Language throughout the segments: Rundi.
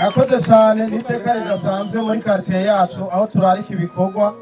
Murakoze cyane. N'iteka ridasanzwe muri quartier yacu aho turarika ibikorwa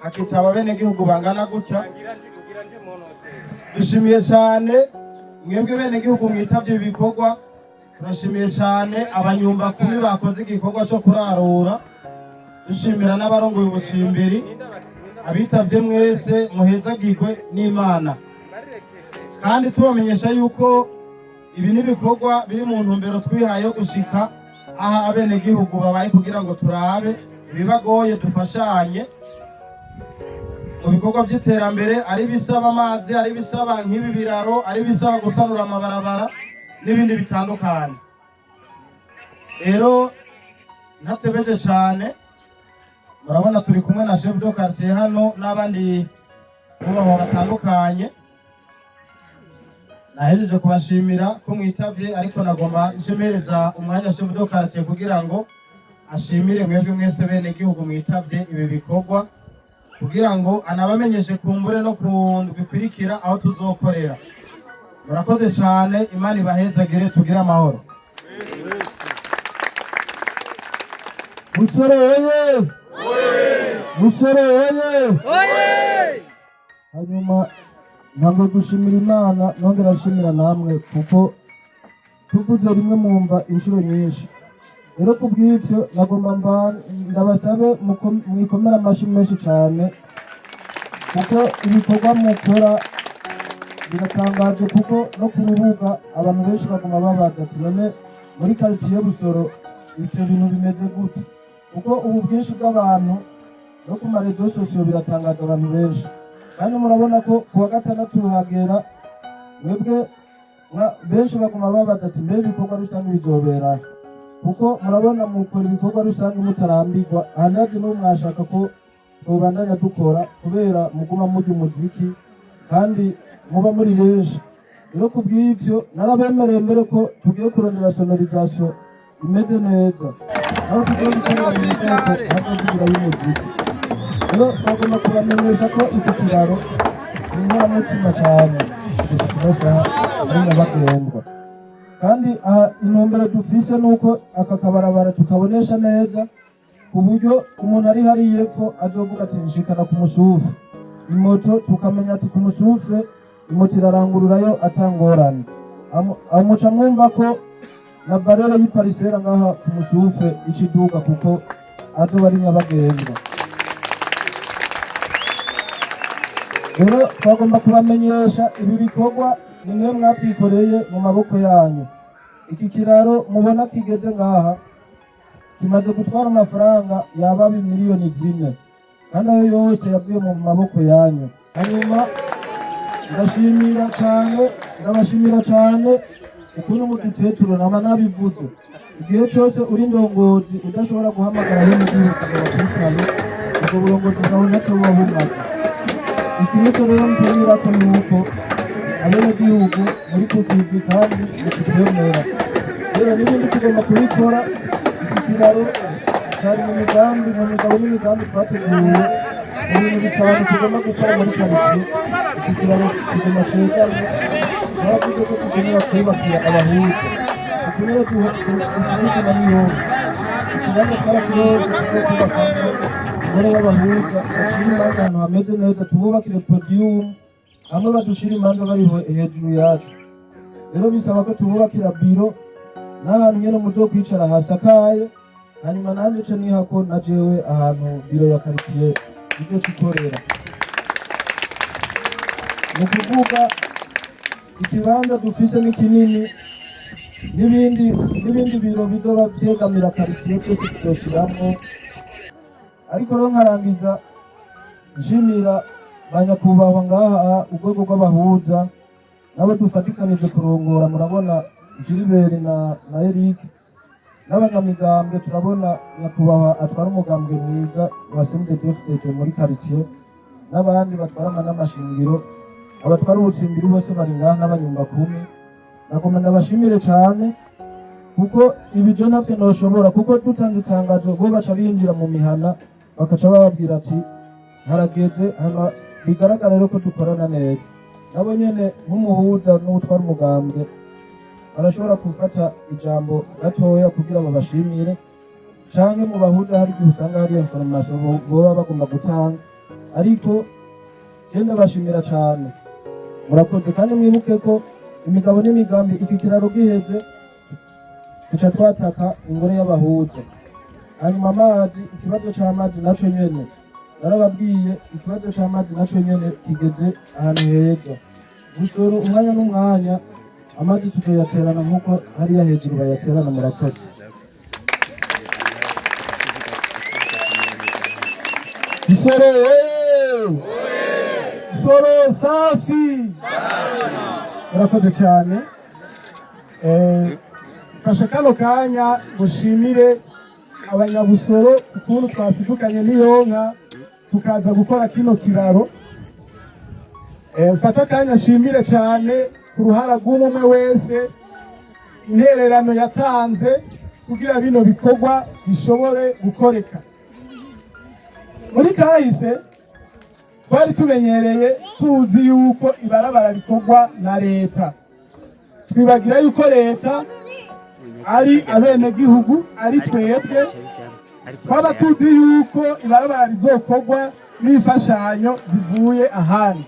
hakitaba abenegihugu bangana gutya. Dushimiye cyane mwebwe benegihugu mwitavye ibi bikorwa. Turashimiye cyane abanyumba kumi bakoze igikorwa cyo kurarura, dushimira n'abarongoye ubucimbiri. Abitavye mwese, muhezagirwe n'Imana, kandi tubamenyesha yuko ibi n'ibikorwa biri mu ntumbero twihaye yo gushika aha abenegihugu babaye kugira ngo turabe ibibagoye, dufashanye mu bikorwa by'iterambere, ari bisaba amazi, ari bisaba nk'ibi biraro, ari bisaba gusanura amabarabara n'ibindi bitandukanye. Rero ntatebeje cyane, murabona turi kumwe na chef de quartier hano n'abandi bubahwa batandukanye. Nahejeje kubashimira ko mwitavye, ariko nagomba nshemereza umwanya chef de quartier kugira ngo ashimire mwebwe mwese bene gihugu mwitavye ibi bikorwa, kugira ngo anabamenyeshe kumbure no ku ndwi ikurikira aho tuzokorera. Murakoze cyane, Imana ibahezagire, tugire amahoro. Musore oye! Musore oye! Hanyuma ntabwo gushimira Imana, nongera nshimira namwe, kuko tuvuze rimwe mwumva inshuro nyinshi. Rero ku bw'ivyo nagomba ndabasabe mwikomere amashyi menshi cyane, kuko ibikorwa mukora biratangaje, kuko no ku rubuga abantu benshi baguma babaza ati: "None muri quartier Busoro ivyo bintu bimeze gute?" Kuko ubu bwinshi bw'abantu no ku ma réseaux sociaux biratangaza abantu benshi. Kandi murabona ko ku wa gatandatu hagera mwebwe benshi baguma babaza ati: "Mbe ibikorwa rusange bizobera?" Kuko murabona mukora ibikorwa rusange mutarambirwa. Ahandazi n'ubu mwashaka ko twobandanya dukora, kubera muguma murya umuziki kandi muba muri benshi. Rero ku bw'ivyo narabemereye mbere ko tugiye kurondera sonorisation imeze neza, aho tugiye gukorera mu isoko hazovugira y'umuziki. Rero twagomba kubamenyesha ko iki kiraro ni inkoramutima cyane gushika ino saha, ari nyabagendwa. Kandi aha intumbero dufise nuko aka kabarabara tukabonesha neza, ku buryo umuntu ari hariya epfo azovuga ati: "Nshikana ku musufu." Imoto tukamenya ati ku musufe imoto irarangururayo atangorane. Aho muca mwumva ko na valeur y'i parcelle ngaha ku musufe ica iduga, kuko azoba ari nyabagendwa. Rero twagomba kubamenyesha ibi bikorwa ni mwe mwavyikoreye mu maboko yanyu. Iki kiraro mubona kigeze ngaha kimaze gutwara amafaranga yaba 4 miliyoni, kandi ayo yose yavuye mu maboko yanyu. Hanyuma ndashimira cyane, ndabashimira cyane ukuntu mudutetura. Nama nabivuze, igihe cyose uri ndongozi udashobora guhamagara abenegihugu ngo bakwitabe, ubwo burongozi bwawe ntacyo buba bumaze. Iki nico rero mpimira ko yuko abenegihugu muri kukivi kandi mukitwemera. Rero n'ibindi tugomba kubikora. Iki kiraro cyari mu migambi, mu migabo n'imigambi twateguye, mu bintu 5 tugomba gukora muri quartier. Iki kiraro kiguma cegamye. Twavuze ko tukenera kubakira abahuza, dukeneye duhuza na miyongo. Ikibanza twarakironse tugiye kubakamo ingoro y'abahuza, bacira imanza ahantu hameze neza, tububakire podium hamwe badushira imanza bari hejuru yacu. Rero bisaba ko tububakira biro n'ahantu nyene muzokwicara hasakaye. Hanyuma nanje ce nihako na jewe ahantu biro ya quartier izoca ikorera. Ni ukuvuga ikibanza dufise ni kinini, n'ibindi biro bizoba vyegamira quartier byose tuzoshiramwo. Ariko rero nkarangiza nshimira ba nyakubahwa ngaha, urwego rw'abahuza nabo dufatikanije kurongora. Murabona Gilbert na Eric n'abanyamigambwe, turabona nyakubahwa atwara umugambwe mwiza wa CNDD-FDD muri quartier, n'abandi batwara n'amashingiro, abatwara ubucimbiri bose bari ngaha n'abanyumbakumi. Nagomba ndabashimire cyane, kuko ibi je ntavyo noshobora, kuko dutanze itangazo bo baca binjira mu mihana, bakaca bababwira ati: "Harageze." Hama bigaragara rero ko dukorana neza nabo nyene. Nk'umuhuza n'utwara umugambwe barashobora gufata ijambo gatoya kugira babashimire. Canke mu bahuza hari igihe usanga hari information boba bagomba gutanga, ariko je ndabashimira cane, murakoze. Kandi mwibuke ko imigabo n'imigambi, iki kiraro giheze duca twataka ingoro y'abahuza. Hanyuma amazi, ikibazo c'amazi naco nyene narababwiye, ikibazo c'amazi naco nyene kigeze ahantu heza. Busoro umwanya n'umwanya amazi tuzoyaterana nk'uko hariya hejuru bayaterana. Murakoze. Busoro oye! Busoro safi! Murakoze cyane. Mfashe kano kanya ngushimire abanyabusoro ukuntu twasidukanye n'iyonka tukaza gukora kino kiraro. Mfate akanya nshimire cyane ku ruhara rw'umwe wese, intererano yatanze kugira bino bikorwa bishobore gukoreka. Muri kahise twari tumenyereye tuzi yuko ibarabara rikorwa na leta, twibagira yuko leta ari abenegihugu, ari twebwe. Twaba tuzi yuko ibarabara rizokorwa n'imfashanyo zivuye ahandi,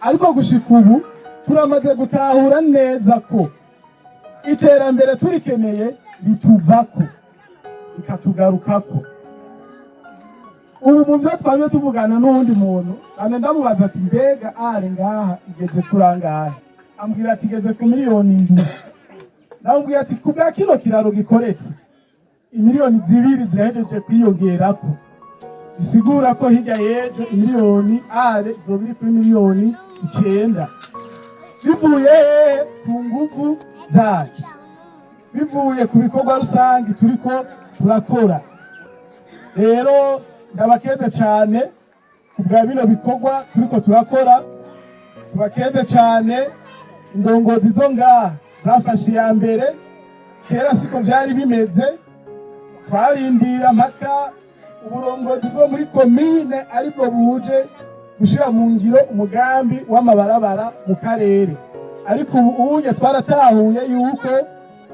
ariko gushika ubu turamaze gutahura neza ko iterambere turikeneye rituvako rikatugarukako. Ubu mu byo twamye tuvugana n'uwundi muntu, ane ndamubaza ati: "Mbega ari ngaha igeze kuri angahe?" Ambwira ati: "Igeze ku 7 miliyoni." Namubwira ati: "Ku bwa kino kiraro gikoretse, 2 miliyoni zirahejeje kwiyongerako." Bisigura ko hirya y'ejo imiliyoni are zoba iri kuri 9 miliyoni, bivuye hehe? Ku nguvu zacu, bivuye ku bikorwa rusange turiko turakora. Rero ndabakeze cyane ku bwa bino bikorwa turiko turakora, tubakeze cyane indongozi zo ngaha zafashe iya mbere. Kera siko vyari bimeze, twarindira mpaka uburongozi bwo muri komine aribwo buje gushira mu ngiro umugambi w'amabarabara mu karere, ariko ubu unye twaratahuye yuko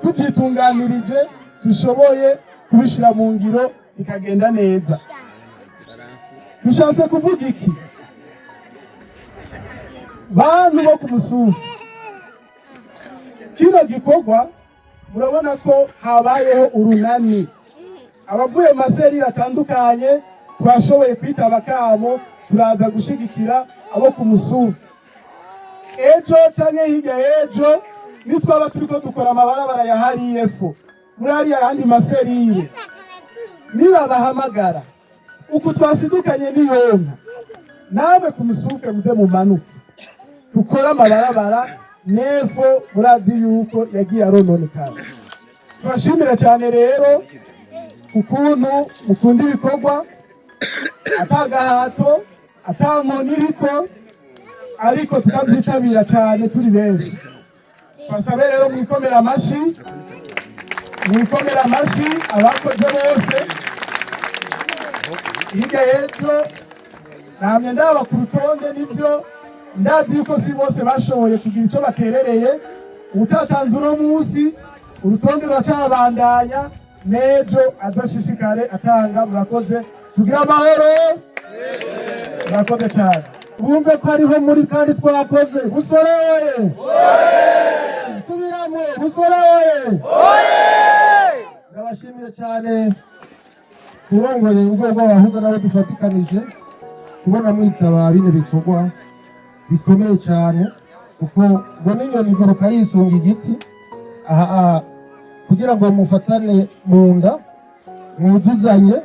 tuvyitunganirije dushoboye kubishira mu ngiro bikagenda neza. Dushatse kuvuga iki, bantu bo ku Musufu? Kino gikorwa murabona ko habayeho urunani, abavuye mu maserire atandukanye twashoboye kwitaba kamo, turaza gushigikira abo ku Musufu. Ejo canke hirya y'ejo nitwaba turiko dukora amabarabara ya hariya epfo muri hariya yandi maserire, nibabahamagara uku twasidukanye n'iyonka, nawe ku Musufe muze mumanuke dukore amabarabara nefo. Murazi yuko yagiye arononekara. Tubashimire cyane rero ukuntu mukunda ibikorwa, atagahato ata nkoni iriko, ariko tukavyitabira cyane turi benshi. Twasabe rero mwikomera amashi, mwikomera amashi abakoze bose. Hirya y'ejo namye ndaba ku rutonde, nivyo ndazi yuko si bose bashoboye kugira ico baterereye. Utatanze uno munsi, urutonde ruracabandanya, n'ejo azashishikare atanga. Murakoze, tugira amahoro, murakoze cyane. Bumve ko ariho muri kandi twakoze. Busore oye! Subiramo: Busore oye! Ndabashimiye cyane kurongoye urwego rw'abahuza nabo dufatikanije kubona mwitaba bino bikorwa bikomeye cyane, kuko ngo n'inyoni iguruka yisunga igiti. Aha kugira ngo mufatane mu nda, mwuzuzanye,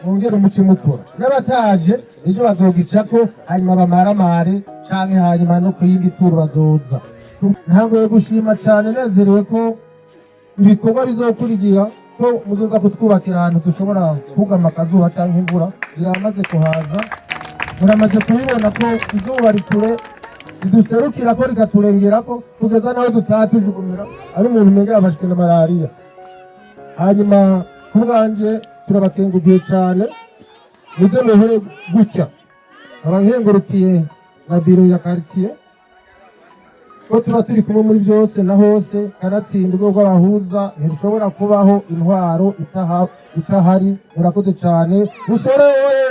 mwongere umuce mukora n'abataje ejo bazogicako, hanyuma bamaramare canke hanyuma no ku yindi turu bazoza. Ntangoye gushima cyane, nezerewe ko ibikorwa bizokurikira ko muzoza kutwubakira ahantu dushobora kugama akazuba canke imvura. Biramaze kuhaza, muramaze kubibona ko izuba riture riduserukira ko rikaturengerako kugeza naho dutaha tujugumira, ari umuntu umenga yafashwe na malariya. Hanyuma ku bwanje turabakengurukiye cyane, muze muhure gutya. Nkaba nkengurukiye na bureau ya quartier. Ko tuba turi kumwe muri byose na hose, kanatsinda urwego rw'abahuza ntirushobora kubaho intwaro itahari. Murakoze cyane. Busoro oye!